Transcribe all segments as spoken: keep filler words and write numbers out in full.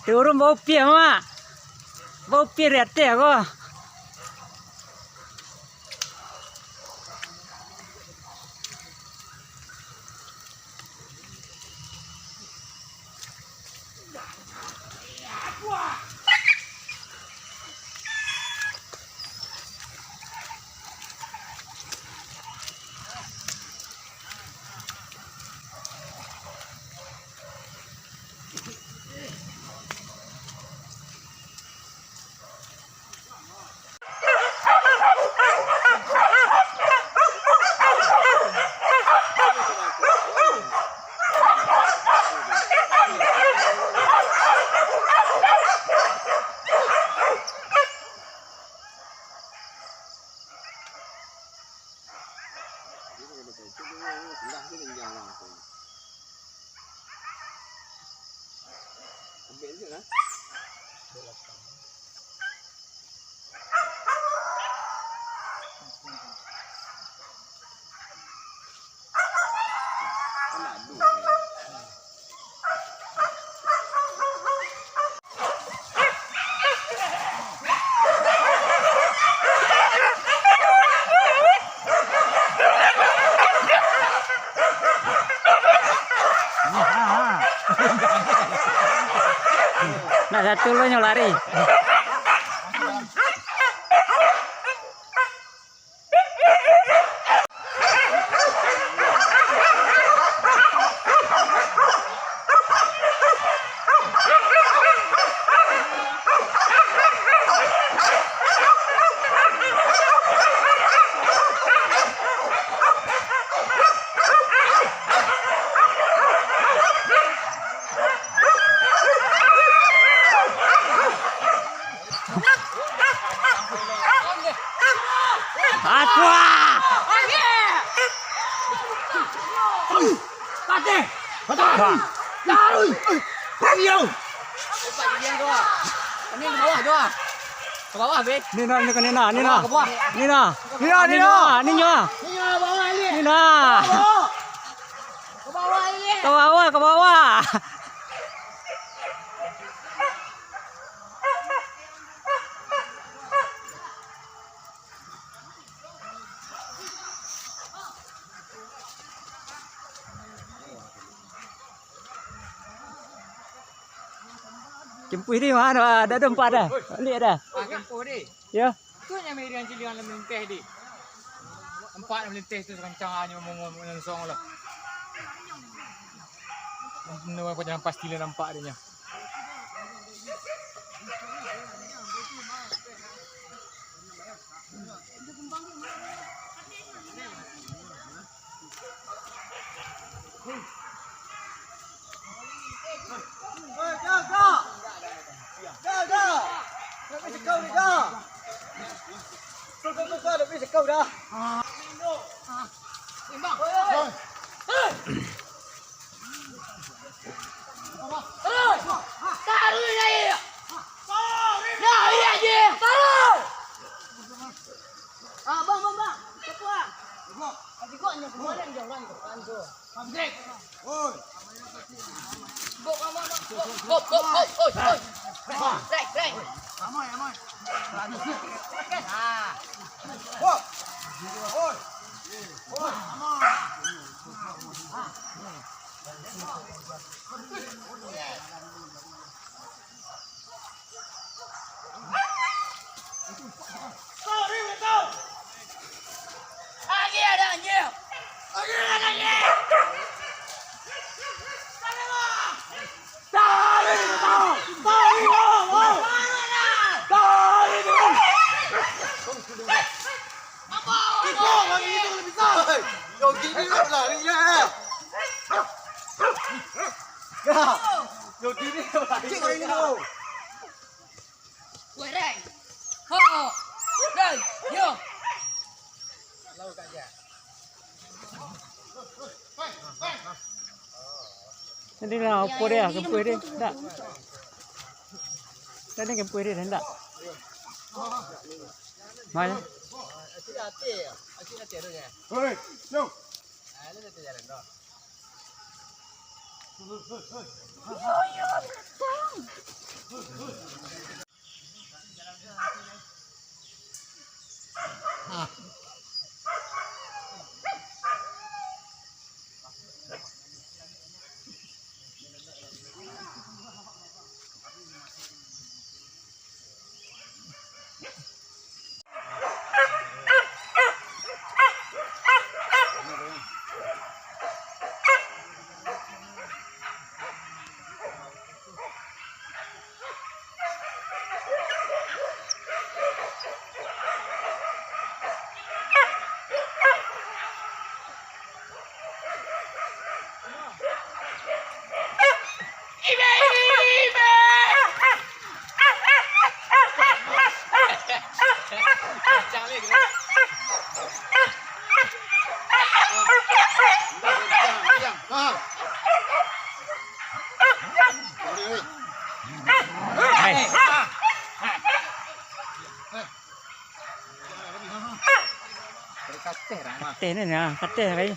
Turun bau pia, Mak. Bau pia di ateh ko. Nak satu lo nyo lari. Aqua! Pateh! Pateh! Taruih! Iyo! Ini ke bawah, Joa. Ke bawah, Be. Nina, ni ke Nina, Nina. Ke bawah, ke bawah. Nina. Nina, Nina. Nina, Nina. Nina, bawah, Eli. Nina. Bawah. Ke bawah, Eli. Ke bawah, ke bawah. Kempuih di mano? Ah, dah ada empat dah. Balik dah. Ah, kempuih di. Ya. Tu yang meriang cilian dalam linteh di. Empat dalam linteh tu sakancang hanya ngomong langsung lah. Nunggu apa jangan pasti lah nampak dia nya. Terus! Taruih naiak! Naiak je! Taruih! Ah, bang, bang, bang! Siapa, ah? Abang. Abang, kau ni kemana ni, orang ni? Apaan tu? Abang, Jack! Oi! Bok, bok, bok, bok, bok, bok, oi, oi! Break, break! Aman, aman! Ah! Bok! Oi! Oi! Aman! Iko, kami itu lebih besar. Hei, yo gini lo lari lah. Ya, yo gini lo lari. Cik, kayak gini lo. Weh, Rai. Ho. Rai, yo. Lalu kat dia. Tadi lah, apa dia? Kempuih dia. Tak. Tadi kempuih dia, tak. Mana? Hei, yo. Ah, ini dah jalan dah. Yo, yo, datang. Kateh ni, nah, kateh lai.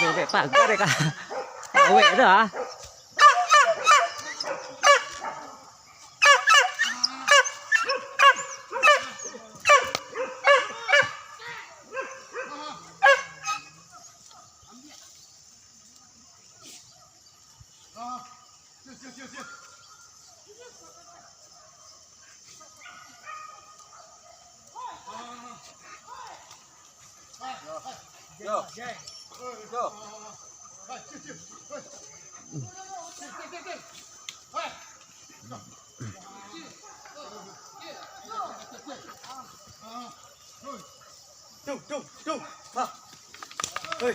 Robek pagar dek, Kak. Awek tu, ah. Tu, tu, tu. Ha. Hei.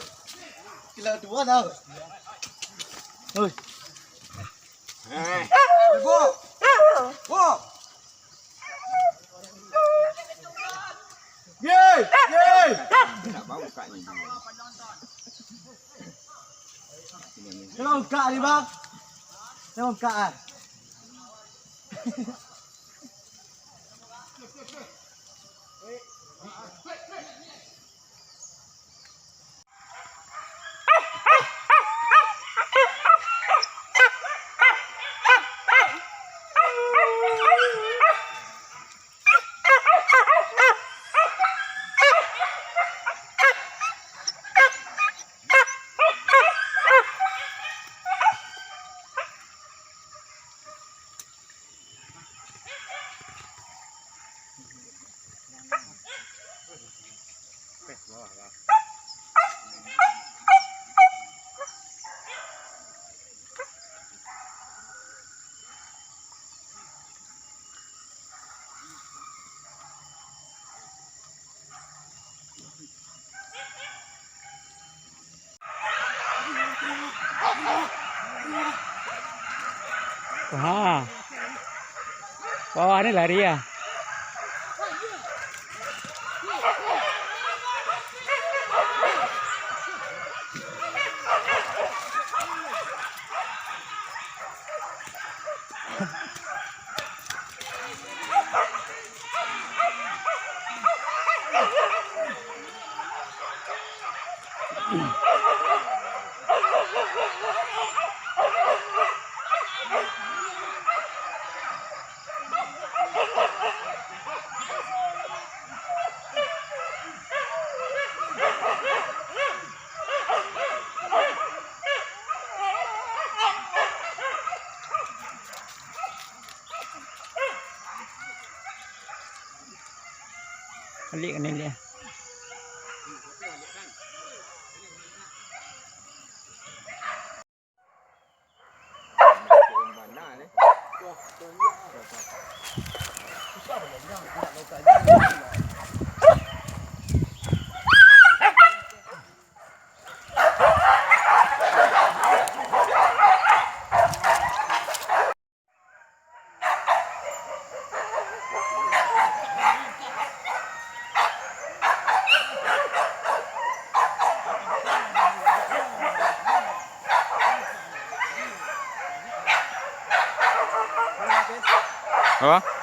Kila dua dah. Hei. Hei, bo. Bo. Ye, ye. Tolong buka ni, Bang. Tolong buka, ah. Wah. Wah, ni lari ya. Balik ka ni dia. Apa?